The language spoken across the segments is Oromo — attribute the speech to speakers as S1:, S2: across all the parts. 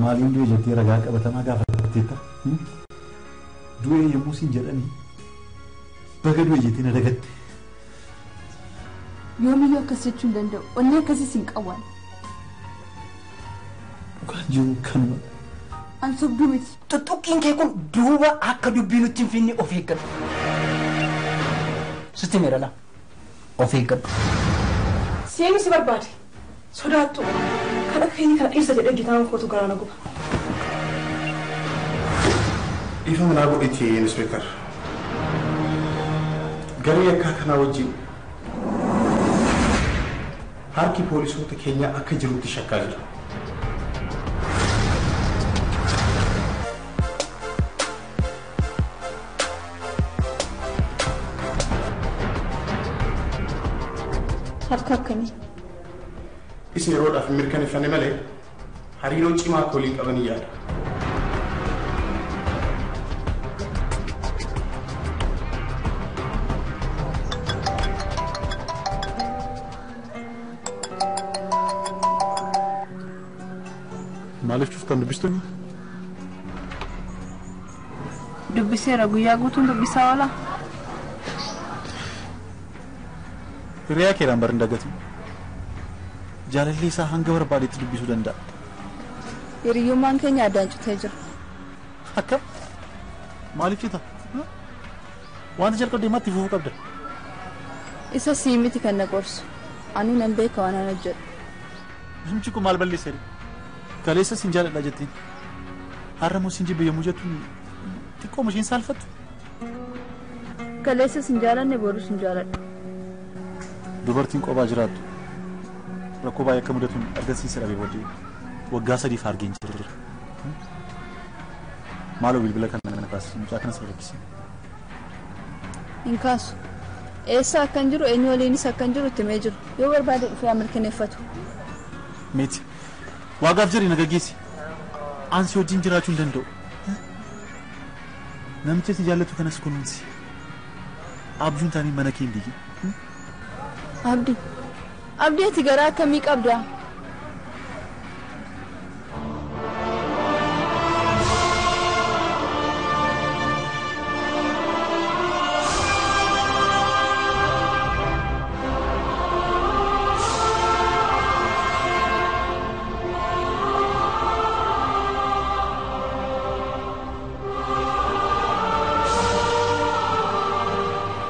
S1: Maaliin du'e jettee ragaa qabatamaa gaafatteetta? Du'e yommuu siin jedhanii baga du'e jettee na dagatte.
S2: Yoomiyyuu akkas jechuu hin danda'u. Onnee akkasiis hin qabu.
S1: Dhugaan jiru kanuma.
S2: An sobduu miti.
S3: Tuttuqqiin kee kun duuba akka dubbii nutti hin finne of eeggadhu. Sitti miidhala. Of eeggadhu.
S4: Seenu si barbaade. Sodaattu. Kan akka keenya kana dhiirsa jedhee hojjetaan kootu garaa na guba.
S5: Ifa manaa godhiti inspektar. Garee yakkaa kanaa wajjin harki poolisoota keenyaa akka jirutti shakkaa jira.
S2: Harka akkamii?
S5: Isa yeroodhaaf hin mirkaneeffanne malee hariiroo cimaa akka waliin qabanii yaada.
S1: Maaliif cuftan dubbistuun?
S2: Dubbiseera guyyaa guutuun dubbisaa oola.
S1: Hiriyaa keeraan bar hin dagatu. Jaalalli isaa hanga barbaadetti dubbisuu danda'a.
S2: Hiriyyummaan keenya addaan citee jira.
S1: Akka? Maaliif cita? Wanta jalqabdee maatti fufuu qabda.
S2: Isa sii miti kan na gorsu. Anuu nan beeka waan an hojjedhu.
S1: Namichi kun maal balleesse? Kaleessa sin jaaladha jettiin. Har'a immoo sin jibbe yommuu jettu xiqqooma isheen saalfattu.
S2: Kaleessa sin jaalanne boru sin jaaladhu.
S1: Dubartiin qophaa jiraattu rakkoo baay'ee akka mudatuun argisiisa dhabee booddee waggaa sadiif argeen jira. Maaloo bilbila kana kaasi mucaa kana sirreessisi.
S2: Hin kaasu. Eessa akkan jiru eenyu waliinis akkan jiru itti himee jiru. Yoo barbaade dhufee haa mirkaneeffatu.
S1: Meeti waagaaf jedhi na gaggeessi. An si wajjin jiraachuu hin danda'u. Namicha si jaallatu kanas kunuunsi. Abjuun taanii mana kee hin diigin.
S2: Abdii. Abdii ati garaa akkamii qabda?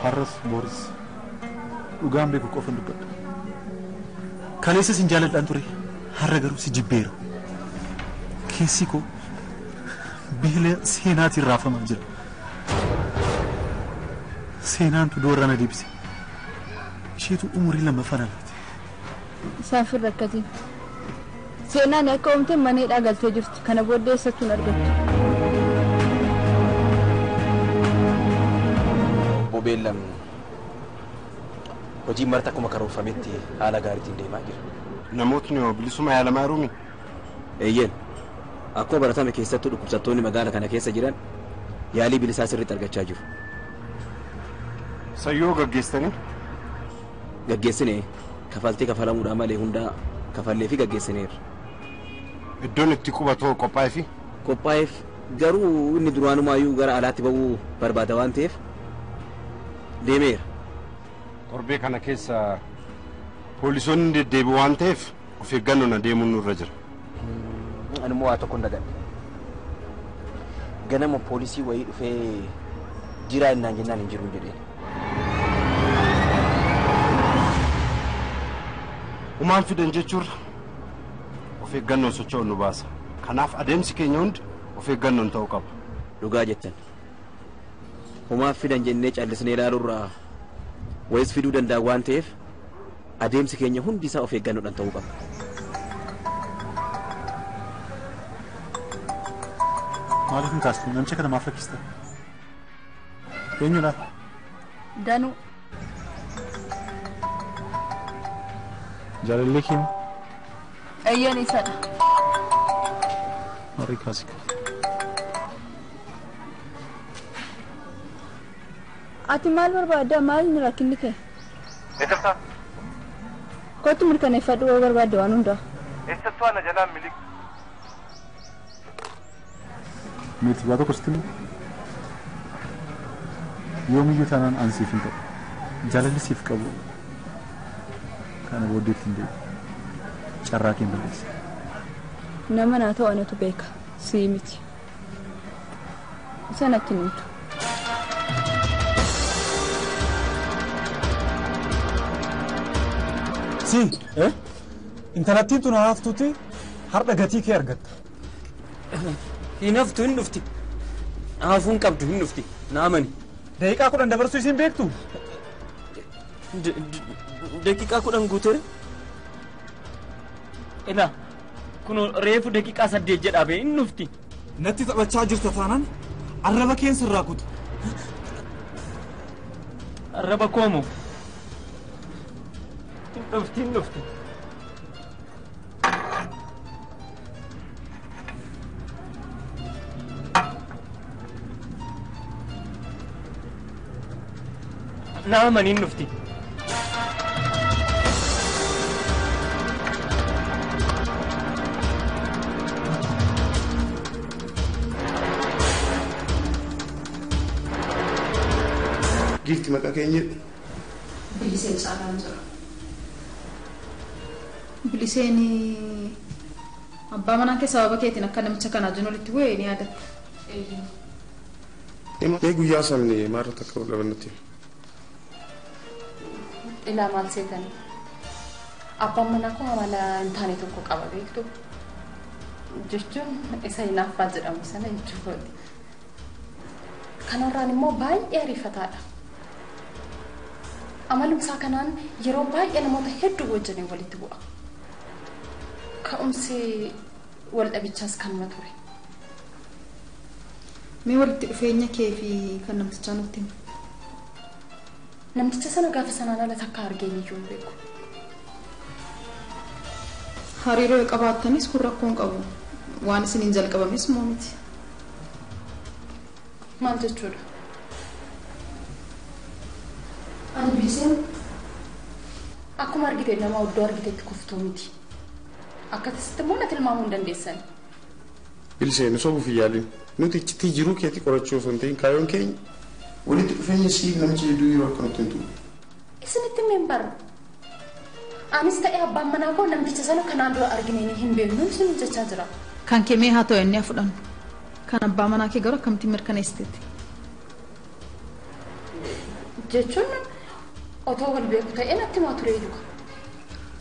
S1: Har'as boris dhugaan beeku qofan dubbadha. Kaleessa sin jaaladhaan ture har'a garuu si jibbeera. Keessi koo beela seenaatiin raafamaa jira. Seenaantu doorra na deebise. Isheetu umurii lammaffaa na laate.
S2: Isaaf hin rakkatin. Seenaan akka oomte mana hidhaa galtee jirti. Kana booddee eessattuu hin argattu.
S6: Obbo Beellam hojii marti akkuma karoorfametti haala gaariitiin deemaa jira.
S5: Namootni hoo bilisuma yaalamaa jiruumi?
S6: Eeyyeen akkuma baratame keessattuu dhukkubsattoonni magaala kana keessa jiran yaalii bilisaa sirriitti argachaa jiru.
S5: Sayyoo gaggeessitanii?
S6: Gaggeessine kafaltii kafalamuudhaan malee hundaa kafallee fi gaggeessineerra.
S5: Iddoon itti qubatu qophaa'eefi?
S6: Qophaa'eef garuu inni duraanumayyuu gara alaatti ba'uu barbaada waan ta'eef deemeera.
S5: Torbee kana keessa poolisoonni deddeebi'u waan ta'eef of eeggannoon adeemuun nurra jira.
S6: Ani immoo waa tokko hin dagadhe. Ganama poolisii wayii dhufee jiraa innaan jennaan hin jiru jedheen.
S5: Humaan fidan jechuurra of eeggannoon socho'uun nu baasa. Kanaaf adeemsi keenya hundi of eeggannoon ta'uu qaba.
S6: Dhugaa jettan. Humaan fidan jennee callisnee ilaaluurraa wayis fiduu danda'a waan ta'eef adeemsi keenya hundi isaa of eeggannoodhaan ta'uu qaba.
S1: Maaliif hin kaastu? Namicha kana maaf rakkista? Eenyudha?
S2: Danuu.
S1: Jaalallee keenya.
S2: Eeyyeen isadha.
S1: Marii kaasi.
S2: Ati maal barbaadda? Maal inni rakkinni kee?
S7: Eessattaa?
S2: Kottu mirkaneeffadhu yoo barbaadde waan hundaa.
S7: Eessattuu ana jalaan miliqxu?
S1: Meetii waa tokko sitti himu? Yoomiyyuu taanaan an siif hin ta'u. Jaalalli siif qabu kana booddeetti hin deebi'u. Carraa kee hin balleessin.
S2: Nama naa ta'u anatu beeka. Sii miti. Isa natti hin himtu.
S7: Si, intalattiin tun haftuuti har'a gatii kee argatta.
S8: Hin haftu hin dhufti. Hafuun qabdu hin dhufti. Na amani.
S7: Daqiiqaa 10 dabarsuu isin beektu?
S8: Daqiiqaa 10 guutere? Ilaa kun reefu daqiiqaa 8 jedhaa bee hin dhufti.
S7: Natti taphachaa jirta taanaan arraba keen sirraa kutu.
S8: Arraba koomoo? Hin dhufti hin dhufti. Na amani hin dhufti.
S9: Giifti maqaa keenya jedhu.
S10: Biliseen caalaan jira. Biliseen abbaa manaa kee sababa keetiin akka namicha kanaa wajjin walitti bu'e ni yaadatta.
S9: Mee guyyaa sanni maalirratti akka wal dhabannutti?
S10: Ilaa maal seetan? Abbaan manaa koo amala hin taane tokko qaba beektu. Jechuun isa hinaaffaa jedhamu sana jechuudha. Kanarraan immoo baay'ee ariifataadha. Amalumsaa kanaan yeroo baay'ee namoota hedduu wajjin walitti bu'a. Ka'umsi wal dhabichaas kanuma ture.
S4: Mee walitti dhufeenya kee fi kan namtichaa nutti himi?
S10: Namticha sana gaafa sanaan ala takka argeen iyyuu hin beeku.
S4: Hariiroo yoo qabaattanis kun rakkoo hin qabu. Waan isiniin jalqabames moo miti?
S10: Maal jechuudha?
S4: Ani Biliseen
S10: akkuma argite nama oddoo argitetti kuftuu miti. Akkasitti immoo na tilmaamuu hin dandeessan.
S9: Biliseen sobuuf hin yaalin. Nuti iccitii jiruu keetii qorachuu osoo hin ta'in kaayyoon keenya walitti dhufeenya siif namicha jidduu jiru akka nutti hin tuqne.
S10: Isinitti himeen bara. Anis ta'ee abbaan manaa koo namticha sana kanaan dura arginee hin beeknu isin jechaa jira.
S4: Kan kee mee haa ta'u inni haa fudhannu. Kan abbaa manaa kee garuu akkamittiin mirkaneessiteetti?
S10: Jechuun otoo wal beeku ta'ee natti himaa ture iyyuu.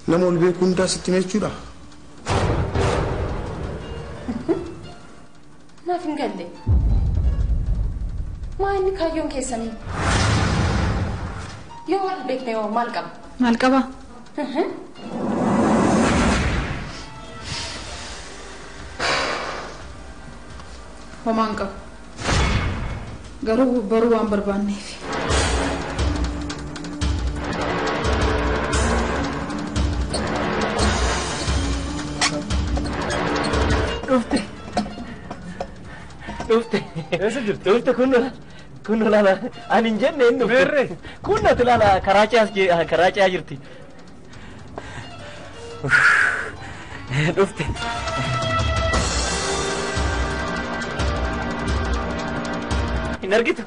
S9: Nama wal beeku hundaa sitti hime jechuudha?
S10: Naaf hin galle. Maa inni kaayyoon keessanii? Yoo wal beekne hoo maal qaba?
S4: Maal qaba? Homaa hin qabu. Garuu baruu waan barbaanneef.
S8: Dhufte. Dhufte. Eessa jirti? Dhufte kun laala ani hin jenne hin dhufte. Meerre. Kun natti laala karaa ce'aa jirti. Dhufte. Hin argitu.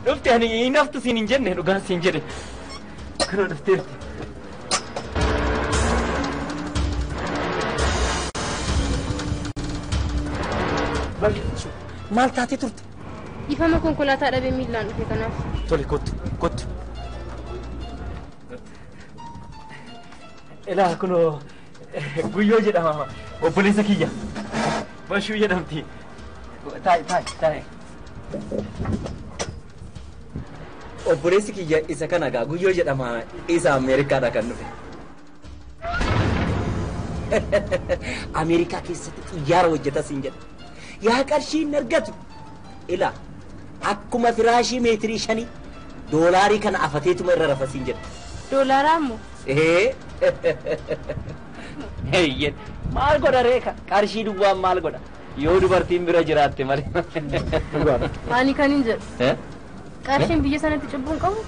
S8: Dhufte ani hin haftu siin hin jenne dhugaan siin jedhe. Kunoo dhufteerti. Maal taatee turte?
S11: Ifama konkolaataa dhabee miillaan dhufe kanaaf.
S8: Tole kottu kottu. Ilaa kunoo Guyyoo jedhama obboleessa kiyya. Bashuu jedhamti. Taa'i taa'i taa'i. Obboleessi kiyya isa kana gaa Guyyoo jedhama isa Ameerikaadhaa kan dhufe. Ameerikaa keessatti xiyyaara hojjeta siin jedha. Yaa qarshii hin argatu. Ilaa akkuma firaashii meetirii 5 doolaarii kana afateetuma irra rafa siin jedha.
S11: Doolaaraa immoo?
S8: Ee. Eeyyen maal godha reeka qarshii duwwaan maal godha yoo dubartiin bira jiraatte malee.
S11: Ani kan hin jedhu. Qarshiin biyya sanatti cubbuu hin qabu?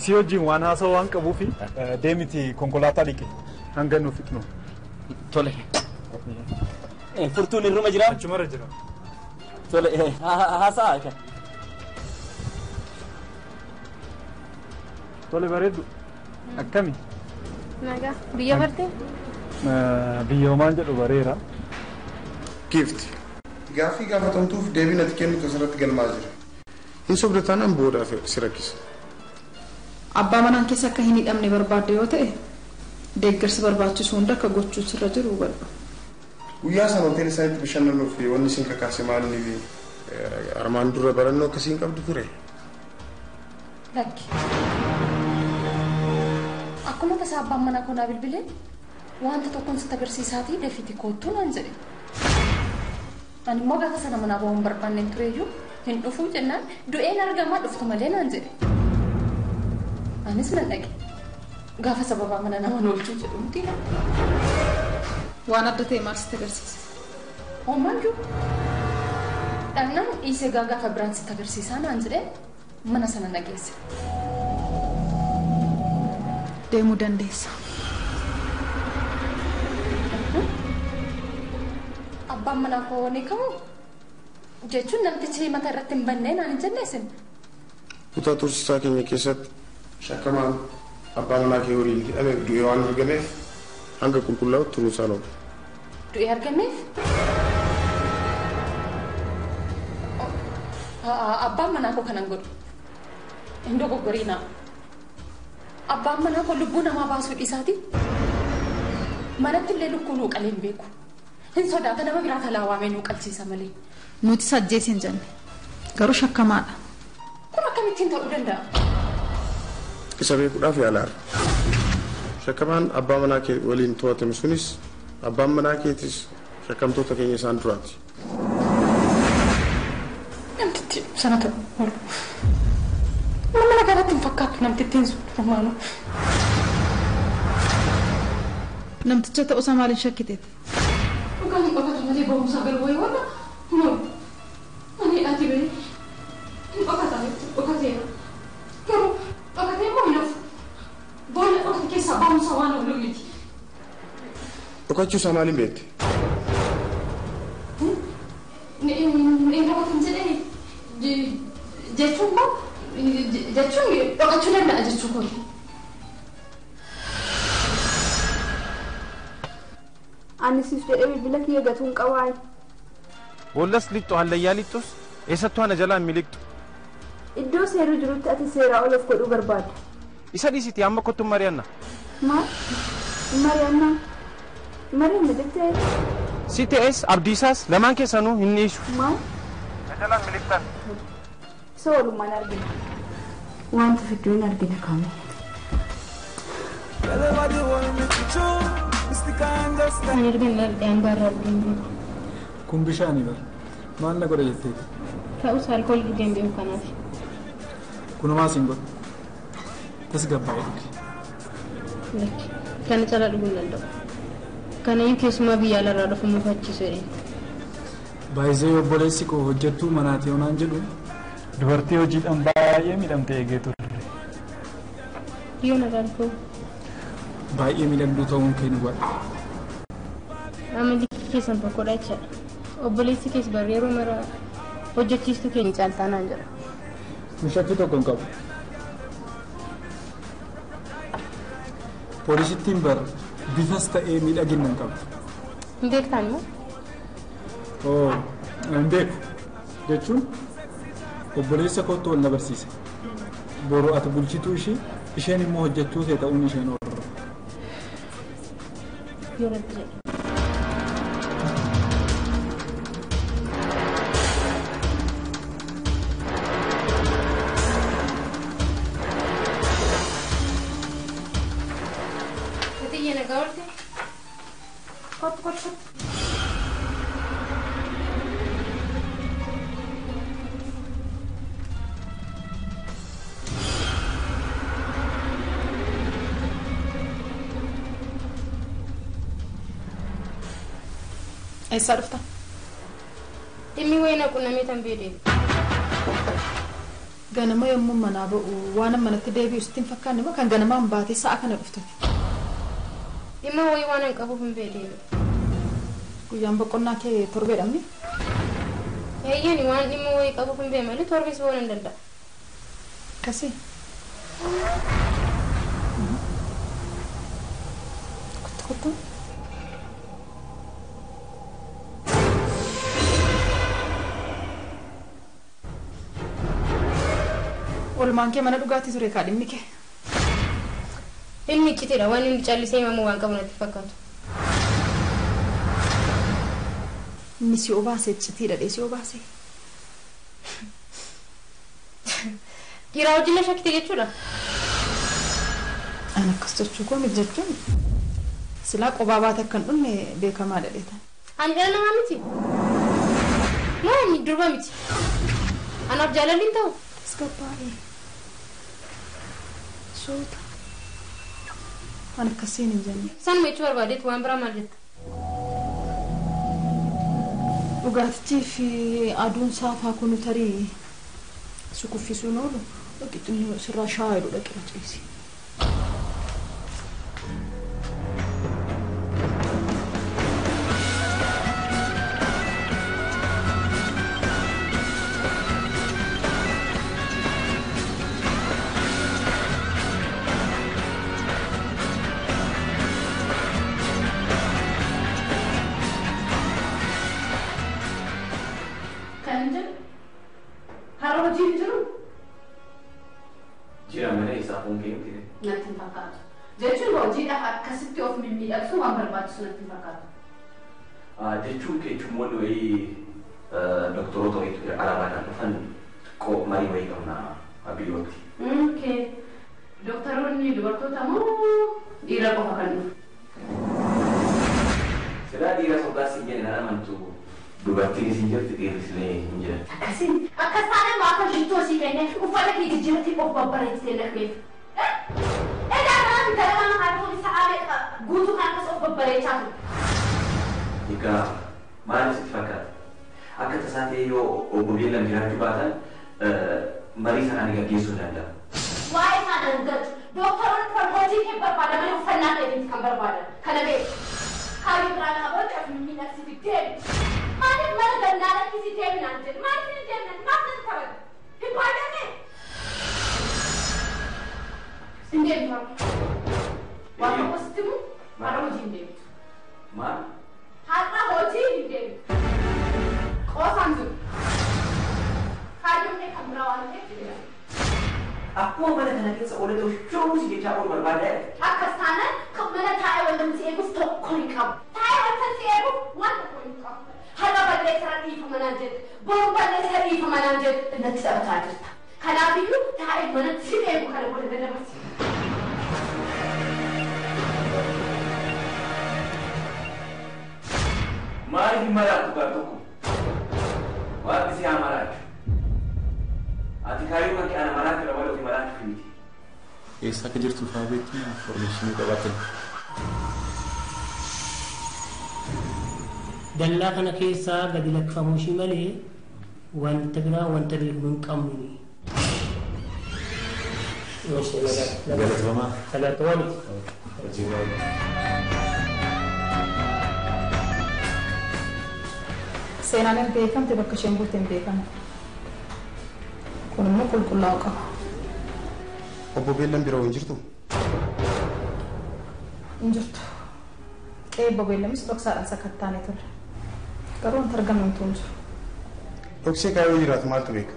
S7: Isii wajjin waan haasawaa waan qabuufi deemiti konkolaataa dhiqe hanga nu fixnu.
S8: Tole. Furtuun irruma jira?
S7: Achumarra jira.
S8: Tole haasa'a kan.
S7: Tole bareeddu. Akkami?
S11: Nagaa. Biyya bartee?
S7: Biyya homaan jedhu bareera.
S9: Giifti. Gaaffii gaafatamtuuf deebiin ati kennitu asirratti galmaa jira. Hin sobda taanaan boodaaf si rakkisa.
S4: Abbaa manaan keessa akka hin hidhamne barbaadde yoo ta'e deeggarsa barbaachisu hunda akka gochuun sirra jiru hubadhu.
S9: Guyyaa sana hoteela isaaniitti bashannanuuf wanni isin kakaase maal inni armaan dura barannoo akkasii hin qabdu ture.
S10: Lakki. Akkuma tasaa abbaan manaa koo naa bilbilee wanta tokkoon sitti agarsiisaatii dafiitii koottuu naan jedhe. Ani immoo gaafa sana manaa ba'uu hin barbaanneen tureyyuu hin dhufuu jennaan du'een argamaa dhuftu malee naan jedhe. Anis nan dhaqe. Gaafa sababaa mana nama oolchuu jedhu miti.
S4: Waan adda ta'e maal sitti agarsiisa?
S10: Hoomaayyuu. Dhaqnaan dhiisee gaafa biraan sitti agarsiisaa naan jedhee mana sana na geesse.
S4: Deemuu dandeessa.
S10: Abbaan manaa koo ni kamu jechuun namtichi mata irratti hin bannee naan hin jenne isin.
S9: Kutaa tursiisaa keenya keessatti shakkamaan abbaa manaa kee waliin hidhame du'ee waan argameef hanga qulqullaa'utti turuun isaan oolu.
S10: Du'ee argameef? Abbaan manaa koo kanan godhu. Hin dogoggoriinaa. Abbaan manaa koo lubbuu namaa baasuu dhiisaati. Manatti illee lukkuu nuu qalee hin beeku. Hin sodaata nama biraa talaa waamee nuu qalchiisa malee.
S4: Nuti sajjees hin jenne. Garuu shakkamaadha.
S10: Kun akkamittiin ta'uu danda'a?
S9: Isa beekuudhaaf yaalaara. Shakkamaan abbaa manaa kee waliin to'atame sunis abbaan manaa keetis shakkamtoota keenya isaan duraati.
S10: Namtichi sana ta'u oolu. Nama nagaratti hin fakkaatu namtittiin sun durumaanuu.
S4: Namticha ta'uusaa maaliin shakkiteeti?
S10: Dhugaan hin dhokatu malee ba'umsaa garuu wayii walla moo mana hidhaati bahee hin dhokata dhokateera. Garuu dhokatee immoo hin hafu. Boolla dhokate keessaa ba'umsaa waan oolu miti.
S9: Dhokachuusaa maaliin beekte?
S10: Hin dhokatan jedhee jechuun koo jechuun dhokachuu danda'a jechuu kooti.
S2: Ani siif jedhee bilbila kiyya gatuun qabaa.
S12: Boollas lixxu hallayyaa lixxus eessattuu ana jalaan miliqxu.
S2: Iddoo seerri jirutti ati seeraa ol of godhuu barbaadda.
S12: Isa dhiisiti amma kottu mari'anna.
S2: Maal? Mari'annaa? Mari'anna jettee?
S12: Si ta'es abdiisaas lamaan keessanuu hin dhiisu.
S2: Maal?
S12: Na jalaan miliqxan.
S2: Isa walumaan argina. Wanta fidduu hin argina kaame.
S11: Ani erga dhaldhaan baarraa dhugeen beeku.
S7: Kun bishaanii bara. Maal na godha jetteeti?
S11: Ta'us alkoolii dhugeen beeku kanaaf.
S7: Kunumaas hin godhu. Tasgabbaa'ee dhugi.
S11: Lakki kana caalaa dhuguu hin danda'u. Kanayyuu keessumaa biyya alaarraa dhufu mufachiisu jedheen.
S7: Baay'isee obboleessi koo hojjettuu manaati yoonaan jedhu dubartii hojiidhaan baay'ee miidhamte eegee turre.
S11: Yoo na gaalfoo.
S7: Baay'ee miidhagduu ta'uun kee nu godha.
S11: Amalli keessan tokkodha jechaadha. Obboleessi kees barri yeroo mara hojjechiistuu keenya caaltaa naan jedha.
S7: Kun shakkii tokko hin qabu. Poolisittiin bar bifas ta'ee miidhagina hin qabdu.
S11: Hin beektaan immoo?
S7: Oo, hin beeku jechuun obboleessa kootti wal na barsiise. Boru ati bulchituu ishii isheen immoo hojjechuu kee ta'uun isheen oolu.
S11: Yoo rabbi jedhe. Fatiyya nagaa oolte? Kottu kottu kottu.
S4: Eessaa dhufta?
S11: Dhimmi wayii na qunnamee tan bee deemu.
S4: Ganama yommuu manaa ba'u waan manatti deebi'u sitti hin fakkaanne moo kan ganamaan baatee sa'a kana dhuftati?
S11: Dhimma wayii waan hin qabuuf hin bee deemu.
S4: Guyyaan boqonnaa kee torbeedhamni?
S11: Eeyyani waan dhimma wayii qabuuf hin beeku malee torbees ba'uu nan danda'a.
S4: Akkasii? Kottu kottu. Oolmaan kee mana dhugaatii ture kaa dhimmi kee.
S11: Inni iccitiidha waan inni callisee himamu waan qabu natti fakkaatu.
S4: Inni si obaase iccitiidha dhee si obaase.
S11: Dhiiraa wajjin na shakkite jechuudha.
S4: Ani akkas jechuu koo miti jechuun silaa qobaa baate akka hin dhumne beekamaadha dheetan.
S11: Ani dhala namaa miti. Moo ani durba miti. Anaaf jaalalli hin ta'u.
S4: Tasgabbaa'ee. Soota. Ani akkasiin hin jenne.
S11: Sanuma jechuu barbaadeetu waan biraa maal jetta?
S4: Dhugaatichii fi aduun saafaa kunu tarii si kuffisuun oolu dhaqixinni sirraa shaayii jedhu dhaqira ciisi.
S10: Kan jedhu har'a hojii hin jiru
S6: Jira malee isaaf hongee miti.
S10: Natti hin fakkaatu. Jechuun hojiidhaaf akkasitti of mimmiidhagsu waan barbaachisu natti hin fakkaatu.
S6: Jechuun keessummoonni wayii doktoroota wayiitu alaabaadhaan dhufan marii wayii qabna biyyootti.
S10: Okay. Doktoroonni dubartoota moo dhiira qofa kan dhufu?
S6: Silaa dhiira sodaas hin jedhe nan amantu dubartiinis hin jirti dhiirris illee hin jiran.
S10: Akkasiin akkas taanaan maa akka shittoo sii kennee uffata kee jijjiirratti of babbareechitee naqmeef. Egaa kanaaf galamaan halluu isaa meeqa guutuu kan akkas of babbareechaa ture.
S6: Egaa maal sitti fakkaata? Akka tasaa ta'e yoo obbo Beellam jiraachuu baatan marii sana ani gaggeessuu danda'a.
S10: Waa'ee isaa nan galchu. Doktoroonni dhufan hojii kee barbaadamanii uffannaa keetiif kan barbaadan. Kana beeku. Kaayyoo biraa nama booda of mimmiidhagsiiti deemi. Maaliif mana gannaa lakkisii deemi naan jedhe? Maaliif hin deemne? Maaf natti taphate? Hin baay'ate? Hin deemtu har'a. Waan tokko sitti himu har'a hojii hin deemtu.
S6: Maal?
S10: Har'a hojii hin deemtu. Qoosaan jiru. Kaayyoon kee kan biraa waan ta'eef jedhee.
S6: Akkuma mana kana keessa oolee ta'u shuruu si jechaa oolu barbaada.
S10: Akkas taanaan kan mana taa'ee wanta si eeguuf tokko hin qabu. Taa'ee wanta si eeguuf waan tokko hin qabu. Har'a balleessa dhiifama naan jedhe. Boru balleessa dhiifama naan jedhe. Natti taphataa jirta. Kanaafiyyuu taa'ee mana si eegu kana booda daddabarsi.
S6: Maaliif hin maraattu gaar tokko? Waaqni si haa maraachu. Ati kaayyoo kan kee ana maraachuu dha malee ofii maraachuuf miti.
S1: Eessa akka jirtu fa'aa beektu information qabaatan.
S13: Dallaa kana keessaa gadi lakkifamuu ishii malee wanta biraa wanta beeknu hin qabnu.
S1: Galatooma.
S13: Galatooma miti.
S1: Hojii gaarii.
S4: Seenaan hin beekamte bakka isheen buute hin beekamu. Kun immoo qulqullaa'uu qaba.
S9: Obbo Beellam biroo hin jirtu?
S4: Hin jirtu. Qe'ee obbo Beellamis dhoksaadhaan sakattaanee turre. Garuu wanti argame homtuu hin jiru.
S9: Dhoksee kaayoo jiraatu maaltu beeka?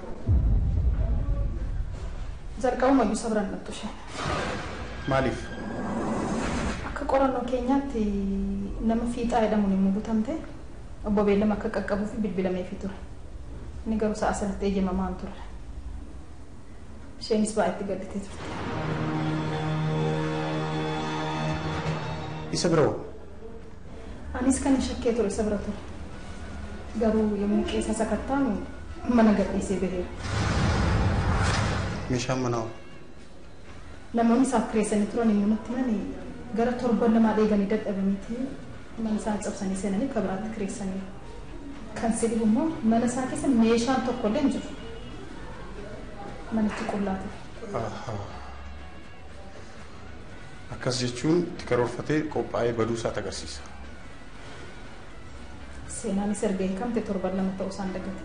S4: Jalqabuma iyyuu sabra hin dhabdu isheen.
S9: Maaliif?
S4: Akka qorannoo keenyaatti nama fiixaa jedhamuun yommuu butamte obbo Beellam akka qaqqabuu fi bilbilameefii ture. Inni garuu sa'a sanatti eeyyamamaa hin turre. Isheenis baay'eetti gadditee turte.
S9: Isa biroo?
S4: Anis kan shakkee ture isa bira ture. Garuu yommuu qeessa sakattaanu mana gadhiisee baheera.
S9: Meeshaan manaa hoo?
S4: Namoonni isaaf kireessanii turan yommuu natti himan gara torban lamaa dheeganii dadhabaniiti mana isaan cabsanii seenanii akka biraatti kireessaniiru. Kan si dhibu immoo mana isaa keessa meeshaan tokko illee hin jiru. Manichi qullaa ture.
S9: Akkas jechuun itti karoorfatee qophaa'ee baduu isaati agarsiisa.
S4: Seenaanis erga hiikamte torban lama ta'uu isaan dagate.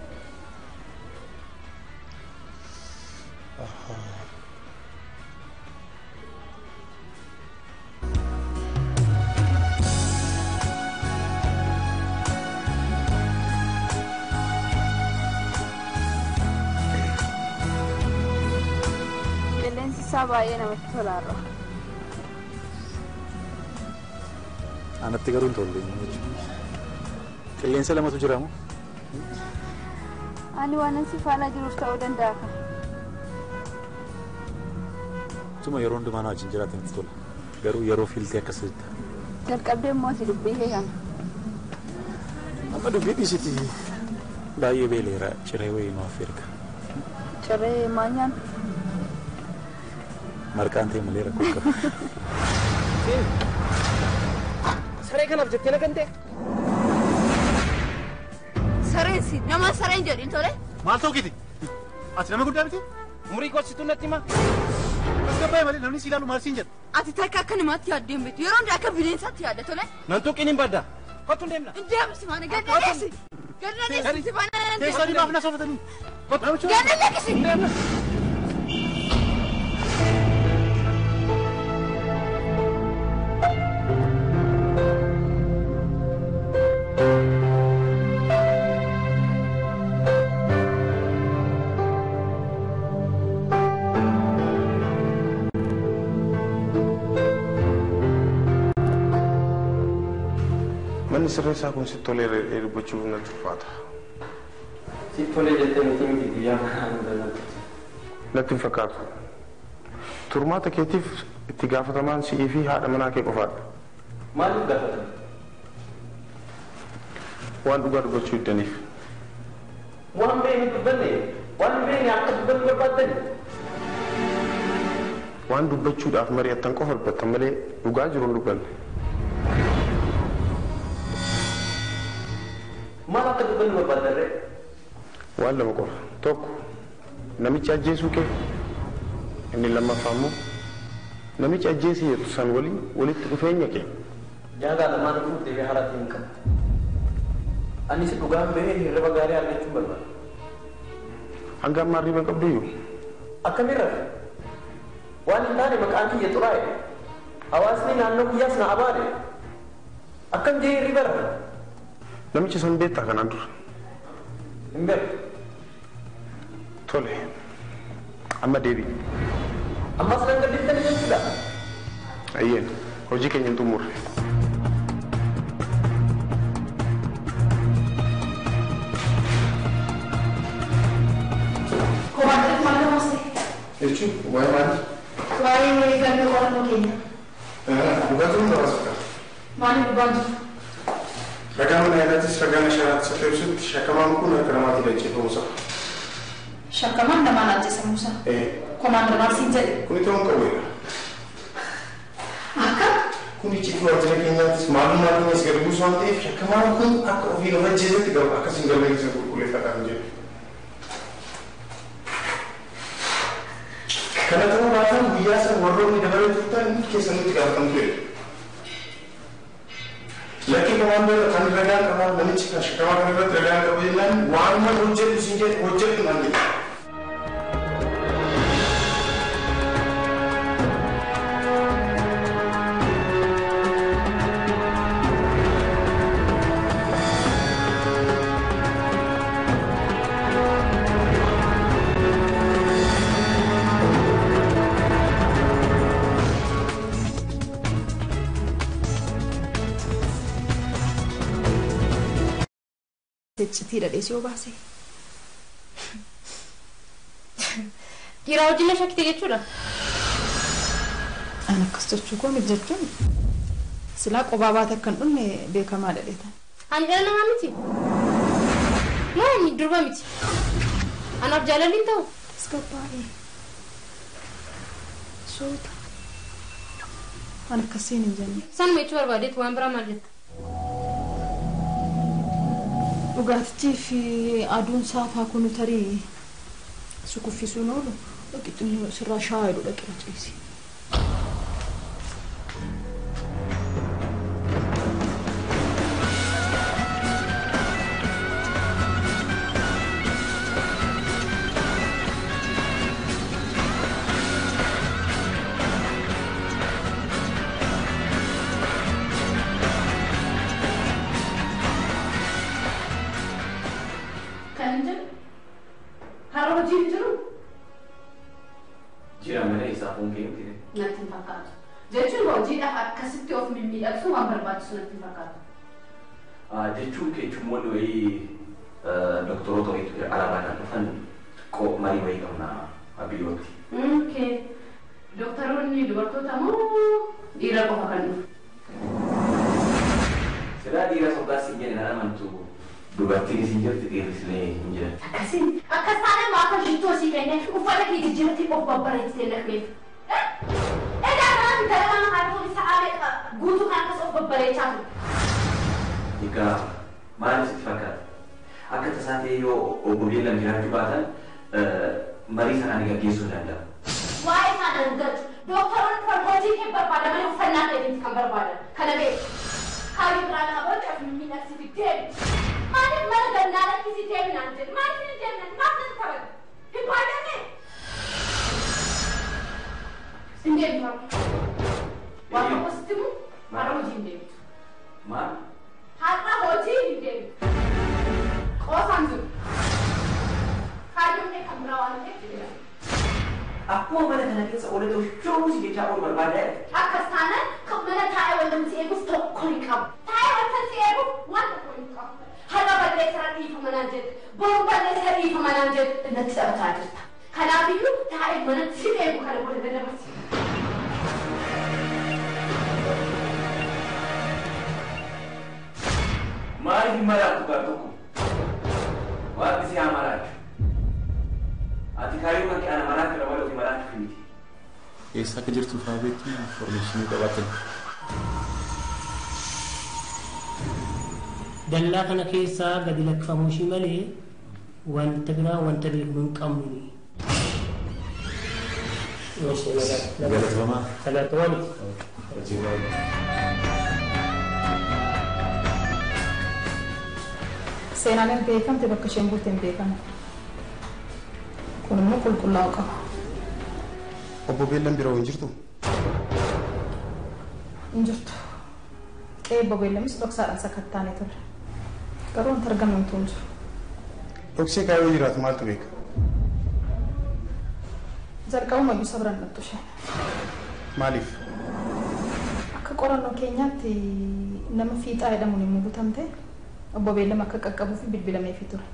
S2: Qilleensi isaa baay'ee namatti tola har'a.
S1: Anatti garuu hin tolle jechuudha. Qilleensa lamatu jira moo?
S2: Ani waan si faana jiruuf ta'uu danda'a ka.
S1: Tuma yeroo hundumaa na wajjin jiraatan natti tola. Garuu yeroo filtee akkas jetta.
S2: Jalqabdee immoo si dubbii kee kana.
S1: Amma dubbii dhiisiti baay'ee beeleera ciree wayii nu affeerka.
S2: Ciree maal nyaanna?
S1: Marqaan ta'e malee rakkoo qaba.
S6: Saree kanaaf jettee na gantee?
S2: Sareen si nama sareen jedhin tole.
S1: Maal ta'uu keeti? Ati nama guddaa miti?
S12: Umurii koo natti hima.
S1: Tasgabbaa'e malee namni si ilaalu maal siin jedha?
S2: Ati takka akka namaatti yaaddee hin beektu. Yeroo hundaa akka bineensaatti yaadda tole.
S12: Nan tuqiin hin badda. Kottu hin deemna.
S2: Hin deemu si faana gad na dhiisi. Gad na dhiisi si faana nan deema.
S1: Teessanii maaf na soofatanii?
S2: Gad na lakkisi.
S9: Manni sirreessaa kun sitti tolee dubbachuuf natti ulfaata.
S6: Sitti tolee jettee miti miti guyyaa kanaan
S9: Natti hin fakkaatu. Turmaata keetiif itti gaafatamaan si'ii fi haadha manaa kee qofaadha.
S6: Maaliif gaafatama?
S9: Waan dhugaa dubbachuu diddaniif.
S6: Waan beekni dubbanne, waan beekni akka dubbannu barbaaddan.
S9: Waan dubbachuudhaaf mari'attan qofa dubbattan malee dhugaa jiru hin dubbanne.
S6: Maal akka dubbannu barbaaddan ree?
S9: Waan lama qofa. Tokko namicha ajjeesuu kee, inni lammaffaa immoo namicha ajjeesii jettu san waliin walitti dhufeenya kee.
S6: Jaagaa lamaan dhufuuf deebi'ee haaraatti hin qabu. Anis dhugaan bahee hirriba gaarii argachuun barbaada.
S9: Hanga ammaa hirriba hin qabduyyuu?
S6: Akkamiin rafe? Waan hin taane maqaan kiyya xuraa'e. Hawaasni naannoo kiyyaas na abaare. Akkam jee hirriba rafe?
S9: Namicha san beektaa kanaan dura?
S6: Hin beeku.
S9: Tole. Amma deebi'i.
S6: Ammas nan gaddiftani jechuudha?
S9: Ayyeen hojii keenya hin xumurre.
S4: Komaandar maal namaste?
S9: Jechuun waa'ee maalii?
S4: Waa'ee galmee qorannoo keenya.
S9: Dhugaa jiru na baasifta.
S4: Maaliif dhugaan jiru?
S9: Ragaa mana yaalaattis ragaa ashaaraattis akka ibsutti shakkamaan kun harka namaatiin ajjeefamuu isaa.
S4: Shakkamaan namaan ajjeesamuu isaa? Komaandar maal siin jedhe?
S9: Kuni ta'uun qabuudha.
S4: Akka?
S9: Kun icciitii waajjira keenyaattis maalummaa keenyas gadi buusu waan ta'eef shakkamaan kun akka ofiin of ajjeesetti galu akkasiin galmee keessa qulqulleeffadhaan jedhu. Kana ta'uu baatan guyyaa sana warroonni dabalee turtan hundi keessan nutti gaafatamtu jedhu. Lakki komaandar kan ragaan qabaa namichi kan shakkamaa kan irratti ragaan qabu jennaan waan mana hojjedhu siin jedhu hojjedhu naan jedhu.
S4: Iccitii dhadhees yoo baase.
S11: Dhiiraa wajjin na shakkite jechuudha.
S4: An akkas jechuu koo miti jechuun silaa qobaa baate akka hin dhumne beekamaa dhadheetan.
S11: Ani dhala namaa miti. Moo ani durba miti. Anaaf jaalalli hin ta'u.
S4: Tasgabbaa'ee. Soota. An akkasiin hin jenne.
S11: Sanuma jechuu barbaadeetu waan biraa maal jetta?
S4: Dhugaatichii fi aduun saafaa kun tarii si kuffisuun oolu dhaqixinni sirraa shaayii jedhu dhaqee ciisi.
S10: Kan hin jedhu? Har'a hojii hin jiru?
S6: Jira malee isaaf hin miti.
S10: Natti hin fakkaatu. Jechuun hojiidhaaf akkasitti of mimmiidhagsuu waan barbaachisu natti hin fakkaatu.
S6: Jechuun keessummoonni wayii doktoroota wayiitu alaabaa kan dhufan marii wayii qabna biirootti.
S10: Okay. Doktoroonni dubartoota moo dhiira qofa kan dhufu?
S6: Silaa dhiira sodaas hin jedhe nan amantu dubartiin isin jirti dhiirris illee hin jiran.
S10: Akkasiin akkas taanaan maa akka shittoo sii kennee uffata kee jijjiirratti of babbareechitee lakmeef. Egaa kanaaf galamaan haadha isaa meeqa guutuu kan akkas of babbareechaa ture.
S6: Egaa maal sitti fakkaata? Akka tasaa ta'e yoo obbo Beellam jiraachuu baatan marii sana ani gaggeessuu hin danda'a.
S10: Waa'ee isaa nan galchu. Doktoroonni dhufan hojii kee barbaadamanii uffannaa keetiif kan barbaadan. Kana beeku. Kaayyoo biraa qaba of miidhagsiti deemi. Maaliif mana gannaa lakkisi deemi naan jedhe? Maaliif hin deemnan? Maaf natti taphata? Hin baay'ate? Hin deemtu har'a. Waan tokko sitti himu har'a hojii hin deemtu.
S6: Maal?
S10: Har'a hojii hin deemtu. Qoosaan jiru. Kaayyoon kee kan biraa waan ta'eef jedheera.
S6: Akkuma mana kana keessa oolee shuruu si jechaa oolu barbaadaa jira.
S10: Akkas taanaan kan mana taa'ee wanta si eeguuf tokko hin qabu. Taa'ee wanta si eeguuf waan tokko hin qabu. Har'a balleessara dhiifama naan jedhe. Boru balleessara dhiifama naan jedhe. Natti taphataa jirta. Kanaafiyyuu taa'ee mana si eegu kana booda dabarsi.
S6: Maaliif hin maraattu gaaf tokko? Waaqni si haa maraachu. Ati kaayyoo kan ana maraachuu dha malee ofii maraachuuf miti.
S1: Eessa akka jirtu fa'aa beektu information qabaatan.
S13: Dallaa kana keessaa gadi lakkifamuu ishii malee wanta biraa wanta beeknu hin qabnu.
S1: Galatooma.
S13: Galatooma.
S1: Hojii gaarii.
S4: Seenaan erga beekamte bakka isheen bulte hin beekamu. Kun immoo qulqullaa'uu qaba.
S9: Obbo Beellam biroo hin jirtu?
S4: Hin jirtu. Qe'ee obbo Beellamis dhoksaadhaan sakattaanee turre. Garuu wanta argamnu hin jiru.
S9: Dhoksee kaayoo jiraatu maaltu beeka?
S4: Jalqabuma iyyuu isa biraan dhattu isheen.
S9: Maaliif?
S4: Akka qorannoo keenyaatti nama Fiixaa jedhamuun yommuu butamte obbo Beellam akka qaqqabuu fi bilbilameefii ture.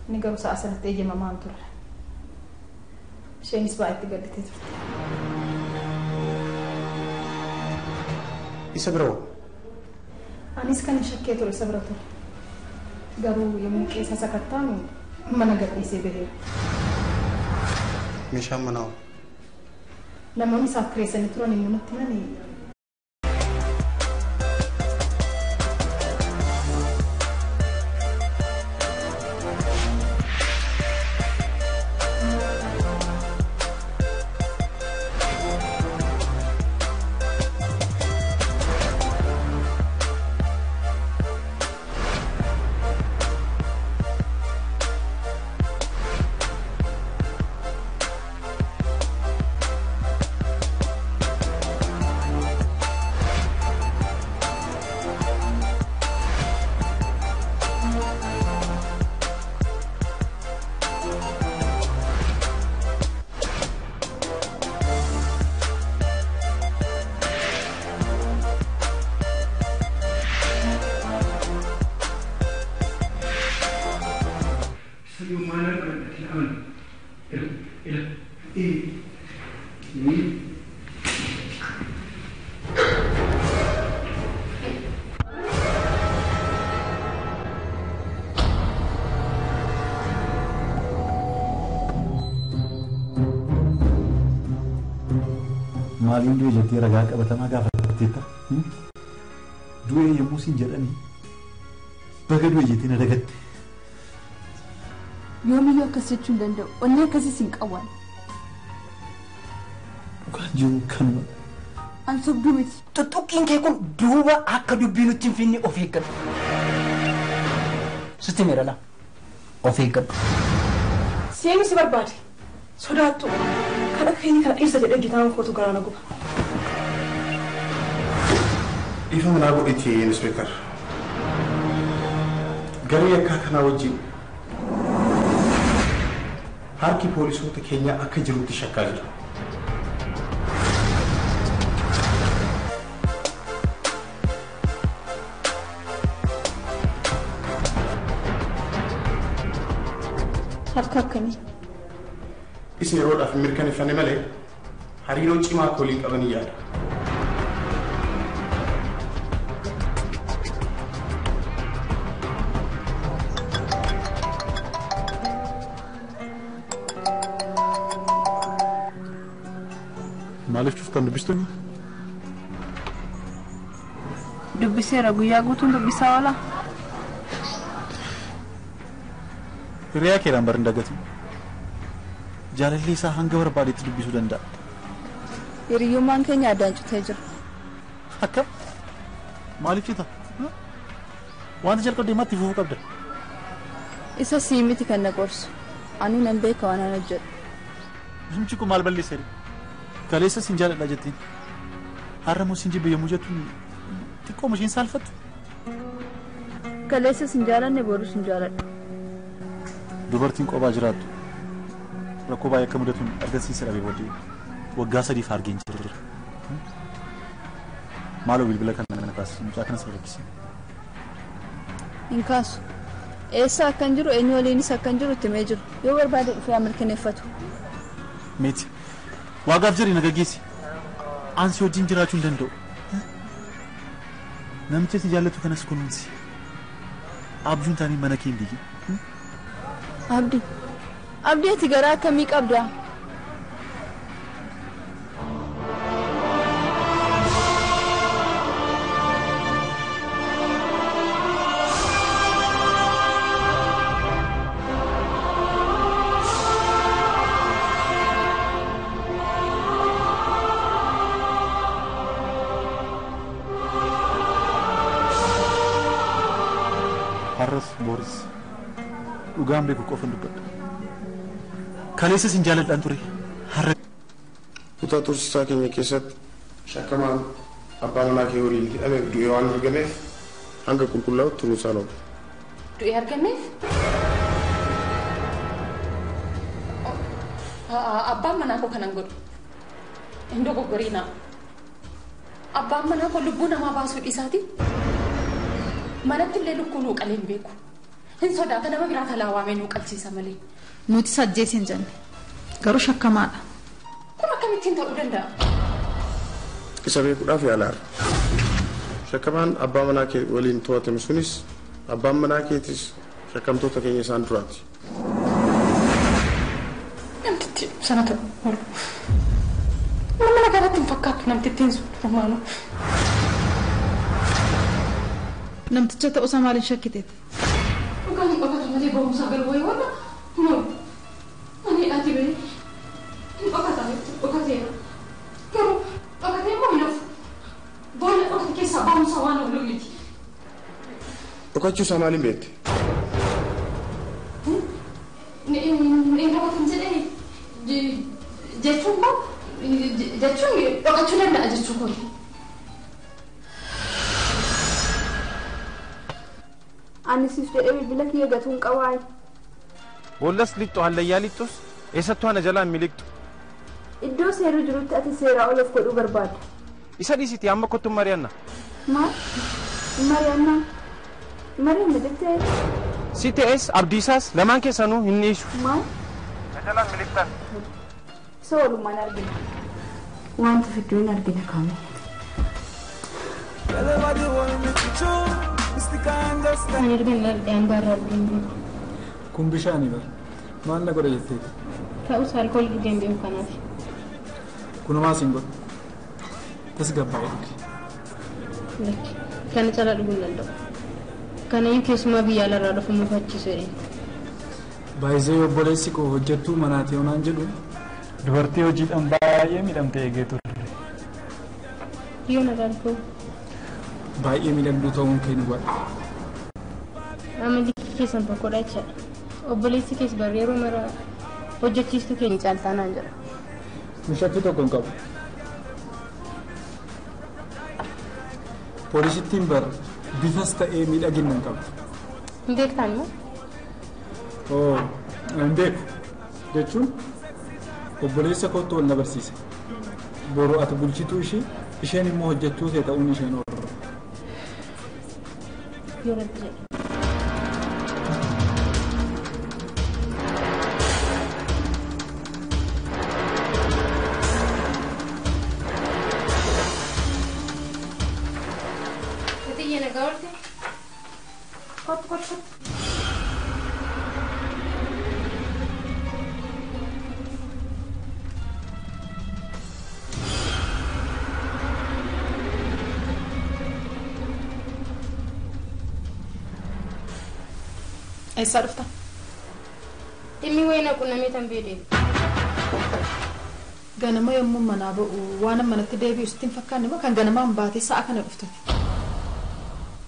S4: Inni garuu sa'a sanatti eeyyamamaa hin turre. Isheenis baay'eetti gadditee turte.
S9: Isa bira hoo?
S4: Anis kan shakkee ture isa bira ture. Garuu yommuu qeessa sakattaanu mana gadhiisee baheera.
S9: Meeshaan manaa hoo?
S4: Namoonni isaaf kireessanii turan yommuu natti himani
S1: Maaliin du'e jettee ragaa qabatamaa gaafatteetta? Du'e yommuu siin jedhanii baga du'e jettee na dagatte.
S2: Yoomiyyuu akkas jechuu hin danda'u. Onnee akkasiis hin qabu.
S1: Dhugaan jiru kanuma.
S2: An sobduu miti.
S3: Tuttuqqiin kee kun duuba akka dubbii nutti hin finne of eeggadhu. Sitti meera laa. Of eeggadhu.
S14: Seenu si barbaade. Sodaattu. Kan akka keetii kana dhiirsa jedhee hojjetaan kootu garaa na guba.
S9: Ifa manaa godhiti inspektar. Garee yakkaa kanaa wajjin Harki poolisoota keenyaa akka jirutti shakkaa jira.
S2: Harka akkamii?
S9: Isa yeroodhaaf hin mirkaneeffanne malee hariiroo cimaa akka waliin qaban yaada.
S1: Maaliif cuftan dubbistoonni?
S2: Dubbiseera guyyaa guutuun dubbisaa oola.
S1: Hiriyaa keedhaan bar hin dagatu. Jaalalli isaa hanga barbaadetti dubbisuu danda'a.
S2: Hiriyyummaan keenya addaan citee jira.
S1: Akka? Maaliif cita? Wanta jalqabde matti fufuu qabda.
S2: Isa sii miti kan na gorsu. Anuu nan beeka waan an hojjedhu.
S1: Namichi kun maal balleesse? Kaleessa sin jaaladha jettiin. Har'a immoo sin jibbe yommuu jettu xiqqoo isheen saalfattu.
S2: Kaleessa sin jaalanne boru sin jaaladhu.
S1: Dubartiin qophaa jiraattu rakkoo baay'ee akka mudatuun argisiisa dhabee booddee waggaa 3 argeen jira. Maaloo bilbila kana kaasi mucaa kana sirreessisi.
S2: Hin kaasu. Eessa akkan jiru eenyu waliinis akkan jiru itti himee jiru. Yoo barbaade dhufee mirkaneeffatu.
S1: Meeti waagaaf jedhi na gaggeessi. Ansi wajjin jiraachuu hin danda'u. Namicha si jaallatu kanas kunuunsi. Abjuun taanii mana kee hin diigin.
S2: Abdi, Abdi ati garaa akkamii qabda?
S1: Har'as boris dhugaan beeku qofan dubbadha. Kaleessa sin jaaladhaan ture. Har'a
S9: Kutaa tursiisaa keenya keessatti shakkamaan abbaa manaa kee waliin hidhamee du'ee waan argameef hanga qulqullaa'utti turuun isaan oolu.
S10: Du'ee argameef? Abbaan manaa koo kanan godhu. Hin dogoggoriinaa. Abbaan manaa koo lubbuu namaa baasuu dhiisaati. Manatti illee lukkuu nuu qalee hin beeku. Hin sodaata nama biraa talaa waamee nuu qalchiisa malee.
S4: Nuti sajjees hin jenne. Garuu shakkamaadha.
S10: Kun akkamittiin ta'uu danda'a?
S9: Isa beekuudhaaf yaalaara. Shakkamaan abbaa manaa kee waliin to'atame sunis abbaan manaa keetis shakkamtoota keenya isaan duraati.
S10: Namtichi sana ta'u oolu. Nama nagaratti hin fakkaattu namtittiin sun durumaanuu.
S4: Namticha ta'uusaa maaliin shakkiteeti?
S10: Dhugaan hin dhokatu malee barumsaa galu wayii warra no. Ani ati bee hin dhokata dhokateera. Garuu dhokatee immoo hin hafu. Boolla dhokate keessaa barumsa waan oolu miti.
S9: Dhokachuu isaa maaliin beekte?
S10: Hin dhokatan jedhee jechuun koo jechuun dhokachuu danda'a jechuu kooti.
S2: Ani siif jedhee bilbila kiyya gatuun qabaa.
S12: Boollas lixxu hallayyaa lixxus eessattuu ana jalaan miliqxu.
S2: Iddoo seerri jirutti ati seeraa ol of godhuu barbaadda.
S12: Isa dhiisiti amma kottu mari'anna.
S2: Maal? Mari'annaa? Mari'anna jettee?
S12: Si ta'es abdiisaas lamaan keessanuu hin dhiisu.
S2: Maal?
S12: Na jalaan miliqxan.
S2: Isa walumaan argina. Wanta fidduu hin argina kaame.
S11: Ani erga hin dhal'ee hangaarraa dhugeen beeku.
S7: Kun bishaanii bara. Maal na godha jetteeti?
S11: Ta'us alkoolii dhugeen beeku kanaaf.
S7: Kunumaa siin godhu. Tasgabbaa'ee dhugi.
S11: Lakki kana caalaa dhuguu hin danda'u. Kanayyuu keessumaa biyya alaarraa dhufu mufachiisu jedheen.
S7: Baay'isee obboleessi koo hojjettuu manaati yoonaan jedhu dubartii hojiidhaan baay'ee miidhamte eegee turre.
S11: Yoon alkool.
S7: Baay'ee miidhagduu ta'uun kee nu godha.
S11: Amalli keessan tokkodha jechaadha. Obboleessi kees bar yeroo mara hojjechiistuu keenya caaltaa naan jedha.
S7: Kun shakkii tokko hin qabu. Poolisittiin bar bifas ta'ee miidhagina hin qabdu.
S11: Hin beektaan moo?
S7: Oo, hin beeku. Jechuun obboleessa kootti wal na barsiise. Boru ati bulchituu ishii isheen immoo hojjechuu kee ta'uun isheen oolu.
S11: Yoo rabbi jedhe. Tiyya nagaa oolte? Kottu kottu kottu.
S4: Eessaa dhufta?
S11: Dhimmi wayii na qunnamee tan biyya deebi'e.
S4: Ganama yommuu manaa ba'u waan manatti deebi'u sitti hin fakkaanne moo kan ganamaan baatee sa'a kana dhufte?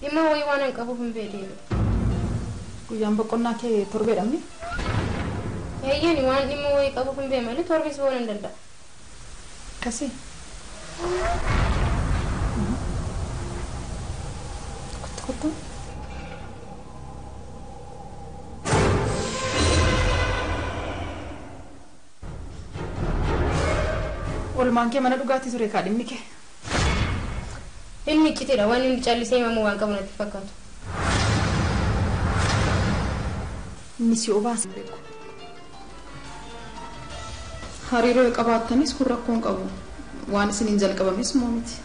S11: Dhimma wayii waan hin qabuuf hin biyya deebi'e.
S4: Guyyaan boqonnaa kee torbeedha mi?
S11: Eeyyani waan dhimma wayii qabuuf hin biyya malee torbis ba'uu nan danda'a.
S4: Akkasii? Kottu kottu. Oolmaan kee mana dhugaatii ture kaa dhimmi kee.
S11: Inni iccitiidha waan inni callisee himamu waan qabu natti fakkaatu.
S4: Inni si obaasa beeku. Hariiroo yoo qabaattanis kun rakkoo hin qabu. Waan isiniin jalqabames moo miti.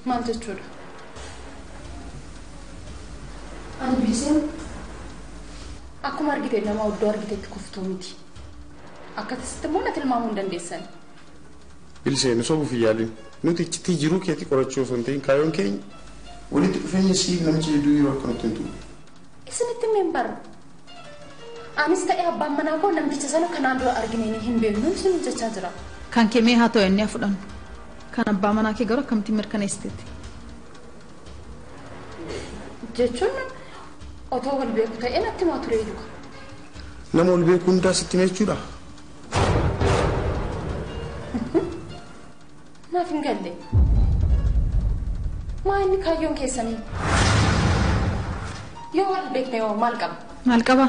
S10: Maal jechuudha?
S4: Ani biliseen
S10: Akkuma argite nama oddoo argitetti kuftuu miti. Akkasitti immoo na tilmaamuu hin dandeessan.
S9: Bilisee nu sobuuf hin yaalin. Nuti iccitii jiruu keetii qorachuu osoo hin ta'in kaayyoon keenya walitti dhufeenya siif namicha jidduu jiru akka nutti hin tuqne.
S10: Isinitti himeen bara. Anis ta'ee abbaan manaa koo namticha sana kanaan dura arginee hin beeknu isin jechaa jira.
S4: Kan kee mee haa ta'u inni haa fudhannu. Kan abbaa manaa kee garuu akkamittiin mirkaneessiteetti?
S10: Jechuun otoo wal beeku ta'ee natti himaa ture iyyuu.
S9: Nama wal beeku hundaa sitti hime jechuudha.
S10: Naaf hin galle. Maa inni kaayyoon keessanii? Yoo wal beekne hoo maal qaba?
S4: Maal qaba?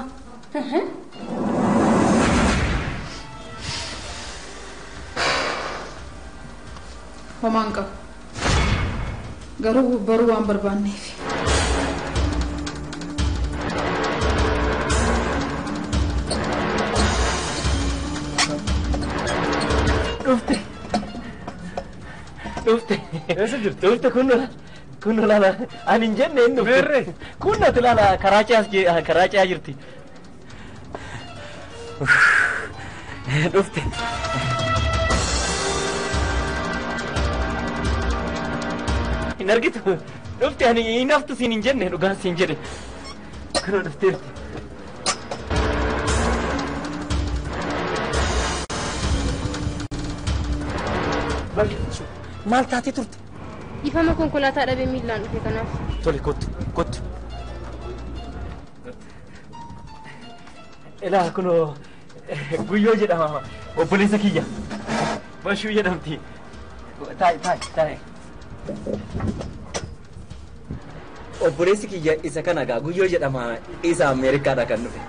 S4: Homaa hin qabu. Garuu baruu waan barbaanneef.
S8: Dhufte. Dhufte. Eessa jirti? Dhufte kun kun laala ani hin jenne hin dhufte. Meerre. Kun natti laala karaa ce'as karaa ce'aa jirti. Dhufte. Hin argitu. Dhufte ani hin haftu siin hin jenne dhugaan siin jedhe. Kunoo dhufteerti. Maal taatee turte?
S11: Ifama konkolaataa dhabee miillaan dhufe kanaaf.
S8: Tole kottu kottu. Ilaa kunoo Guyyoo jedhama obboleessa kiyya. Bashuu jedhamti. Taa'i taa'i taa'i. Obboleessi kiyya isa kana gaa Guyyoo jedhama isa Ameerikaadha kan dhufe.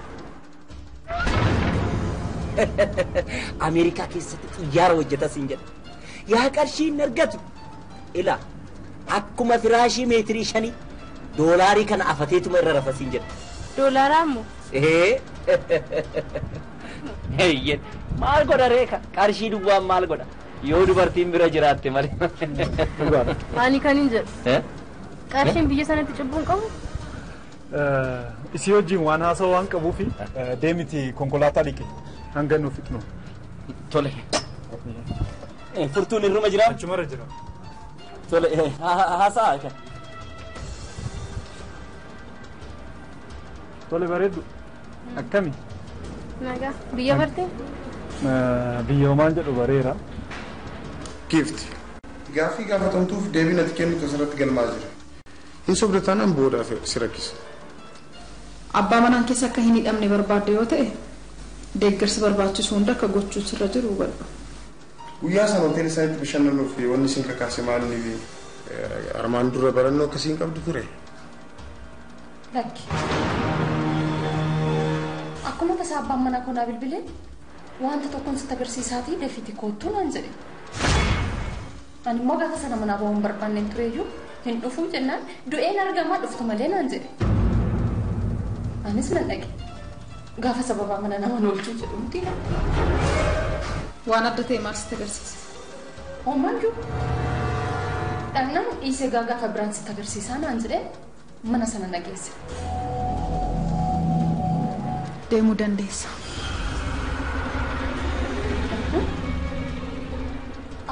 S8: Ameerikaa keessatti xiyyaara hojjeta siin jedha. Yaa qarshii hin argatu. Ilaa akkuma firaashii meetirii 5 doolaarii kana afateetuma irra rafa siin jedha.
S11: Doolaaraa immoo?
S8: Ee. Eeyyen maal godha reeka qarshii duwwaan maal godha yoo dubartiin bira jiraatte malee.
S11: Ani kan hin jedhu. Qarshiin biyya sanatti cubbuu hin qabu?
S7: Isii wajjin waan haasa'u waan qabuufi deemiti konkolaataa dhiqe hanga nuuf fixnu.
S8: Tole. Furtuun irruma jira?
S7: Achumarra jira.
S8: Tole haasa'a.
S7: Tole bareeddu. Akkami?
S11: Nagaa. Biyya bartee?
S7: Biyya homaan jedhu bareera.
S9: Giifti. Gaaffii gaafatamtuuf deebiin ati kennitu asirratti galmaa jira. Hin sobda taanaan boodaaf si rakkisa.
S4: Abbaa manaan keessa akka hin hidhamne barbaadde yoo ta'e deeggarsa barbaachisu hunda akka gochuun sirra jiru hubadhu.
S9: Guyyaa sana hoteela isaaniitti bashannanuuf wanni isin kakaase maal inni armaan dura barannoo akkasii hin qabdu ture.
S10: Lakki. Akkuma tasaa abbaan manaa koo naa bilbilee wanta tokkoon sitti agarsiisaatii dafiitii koottuu naan jedhe. Ani immoo gaafa sana manaa ba'uu hin barbaanneen tureyyuu hin dhufuu jennaan du'een argamaa dhuftu malee naan jedhe. Anis nan dhaqe. Gaafa sababaa mana nama oolchuu jedhu miti.
S4: Waan adda ta'e maal sitti agarsiise?
S10: Homaayyuu. Dhaqnaan dhiisee gaafa biraan sitti agarsiisaa naan jedhee mana sana na geesse.
S4: Deemuu dandeessa.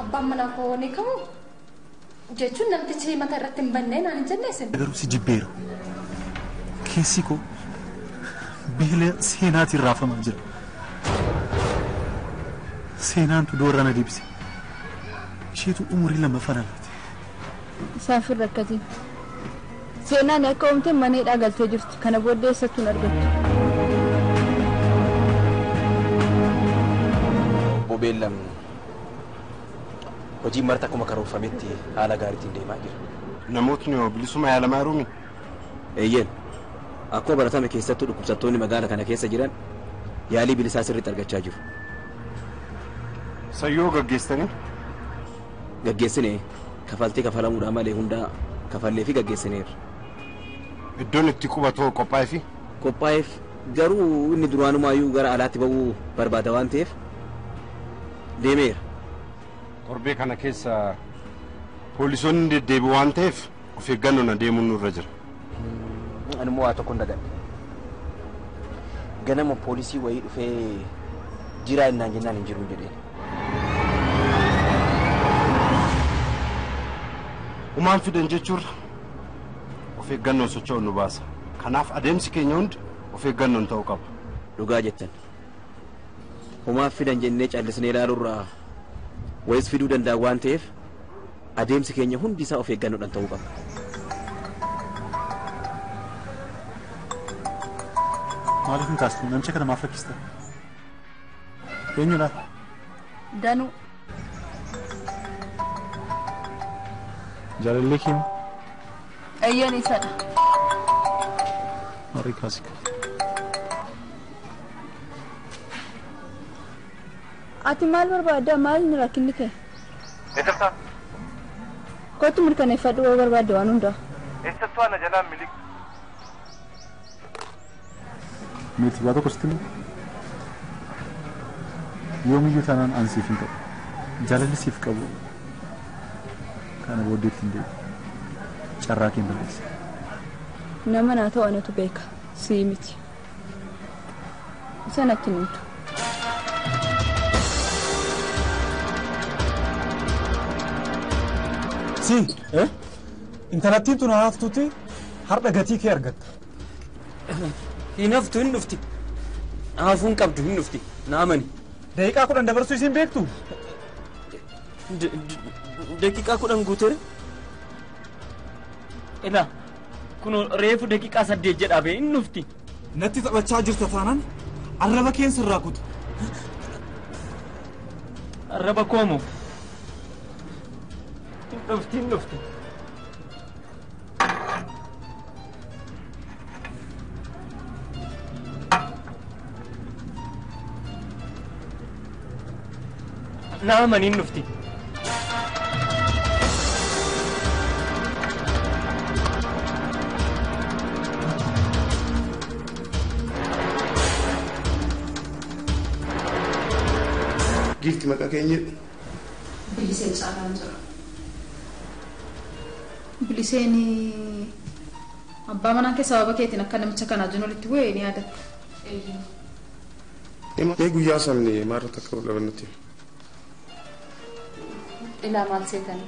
S10: Abbaan manaa koo ni kamu jechuun namtichi mataa irratti hin bannee naan hin jenne isin.
S1: Garuu si jibbeera. Keessi koo beela seenaatiin raafamaa jira. Seenaantu doorra na deebise. Isheetu umurii lammaffaa na laate.
S2: Isaaf hin rakkatin. Seenaan akka oomte mana hidhaa galtee jirti. Kana booddee eessattuu hin argattu.
S6: Obbo Beellam hojiin marti akkuma karoorfametti haala gaariitiin deemaa jira.
S5: Namootni hoo bilisuma yaalamaa jiruumi?
S6: Eeyyeen. Akkuma baratame keessattuu dhukkubsattoonni magaala kana keessa jiran yaalii bilisaa sirriitti argachaa jiru.
S5: Sayyoo gaggeessitanii?
S6: Gaggeessine kafaltee kafalamuudhaan malee hundaa kafallee fi gaggeessineerra.
S5: Iddoon itti qubatu qophaa'eefi?
S6: Qophaa'eef garuu inni duraanumayyuu gara alaatti ba'uu barbaada waan ta'eef deemeera.
S5: Torbee kana keessa poolisoonni deddeebi'u waan ta'eef of eeggannoon adeemuun nurra jira.
S6: Ani immoo waa tokko hin dagadhe. Ganama poolisii wayii dhufee jiraa innaan jennaan hin jiru jedheen.
S5: Umaan fidan jechuurra of eeggannoon socho'uun nu baasa. Kanaaf adeemsi keenya hundi of eeggannoon ta'uu qaba.
S6: Dhugaa jettan. Umaan fidan jennee callisnee ilaaluurraa wayis fiduu danda'a waan ta'eef adeemsi keenya hundi isaa of eeggannoodhaan ta'uu qaba.
S1: Maaliif hin kaastu? Namicha kana maaf rakkista? Eenyudha?
S2: Danuu.
S1: Jaalallee keenya?
S2: Eeyyeen isadha.
S1: Marii kaasika.
S2: Ati maal barbaadda? Maal inni rakkinni kee?
S12: Eessattaa?
S2: Kottu mirkaneeffadhu yoo barbaadde waan hundaa.
S12: Eessattuu ana jalaan miliqxu?
S1: Meetii waa tokko sitti himu? Yoomiyyuu taanaan an siif hin ta'u. Jaalalli siif qabu kana booddeetti hin deebi'u. Carraa kee hin balleessi.
S2: Nama naa ta'u anatu beeka. Sii miti. Isa natti hin himtu.
S7: Si, intalattiin tun haftuuti har'a gatii kee argatta.
S15: Hin haftu hin dhufti. Hafuun qabdu hin dhufti. Na amani.
S7: Daqiiqaa 10 dabarsuu isin beektu?
S15: Daqiiqaa 10 guuteera. Ilaa kun reefu daqiiqaa 8 jedhaa bee hin dhufti.
S7: Natti taphachaa jirta taanaan arraba keen sirraa kutu.
S15: Arraba koomoo? Hin dhufti hin dhufti. Na amani hin dhufti.
S9: Giifti maqaa keenya
S4: Biliseen caalaan jira. Biliseen abbaa manaa kee sababa keetiin akka namicha kanaa wajjin walitti bu'e ni yaadatta.
S9: Mee guyyaa sanni maalirratti akka wal
S10: Ilaa maal seetani?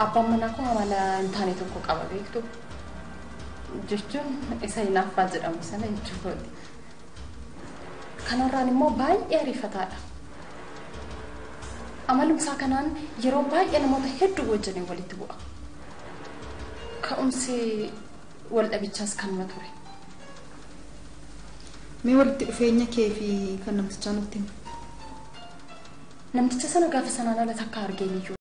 S10: Abbaan manaa koo amala hin taane tokko qaba beektu. Jechuun isa hinaaffaa jedhamu sana jechuudha. Kanarraan immoo baay'ee ariifataadha. Amalumsaa kanaan yeroo baay'ee namoota hedduu wajjin walitti bu'a. Ka'umsi wal dhabichaas kanuma ture.
S4: Mee walitti dhufeenya kee fi kan namtichaa nutti himi.
S10: Namticha sana gaafa sanaan ala takka argeen iyyuu.